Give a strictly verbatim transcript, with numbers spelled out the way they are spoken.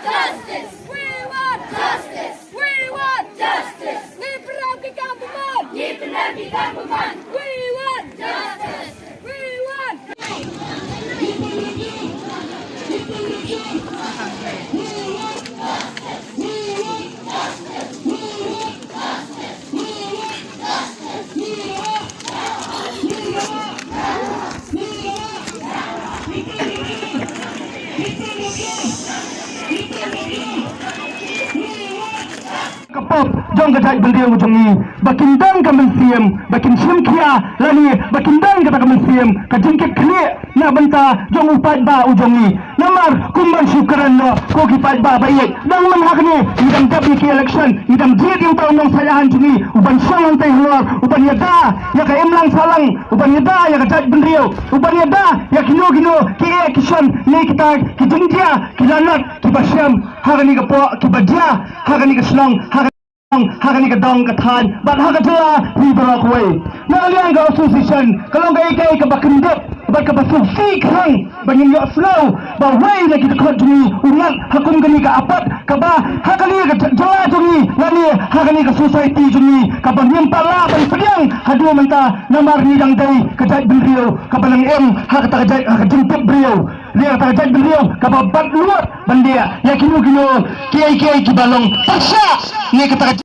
Justice! We want justice! We want justice! We want justice! Ngi pynrem ki kam bymman! Ngi pynrem ki kam bymman! We want justice! We want ka pop jong ka jaitbynriew jong ngi, ba kin don ka mynsiem ba kin shim khia, lane ba kin don kata ka mynsiem ka jingkit khlieh na bynta jong u paidbah u jong ngi. Namar kumban shu kren noh ko ki paidbah ba ïeit, dang mynta hangne ngi dang dep ïa ki election, ngi dang jied ïa uta u nongsaiñ jong ngi u ban shong hangtei halor, u ban ïada ïa ka imlang sahlang, u ban ïada ïa ka jaitbynriew, u ban ïada ïa kino kino ki ïa ki shon ne kita ki jingjia ki lanot kiba shem ha kane ka pok, kiba jia ha kane ka shnong, ha ka, ha kane ka dong ka thaiñ bad ha ka jylla hi baroh kawei. Na ka liang ka association ka long kaei kaei kaba kyndit bad kaba sngewsih khang ba ngin ïohsngew ba wei na ki dkhot jong ngi u ngat ha kum kane ka apat kaba ha kane ka jylla jong ngi lane ha kane ka society jong ngi kaba ngim pat lah ban pdiang haduh mynta, namar ngi dang dei ka jaitbynriew kaba nang im ha kata ka jait, ha ka jingtip briew. Ïa kata ka jaitbynriew kaba bat luwat ban leh ïa kino kino kiei kiei kiba long pyrshah ne kata ka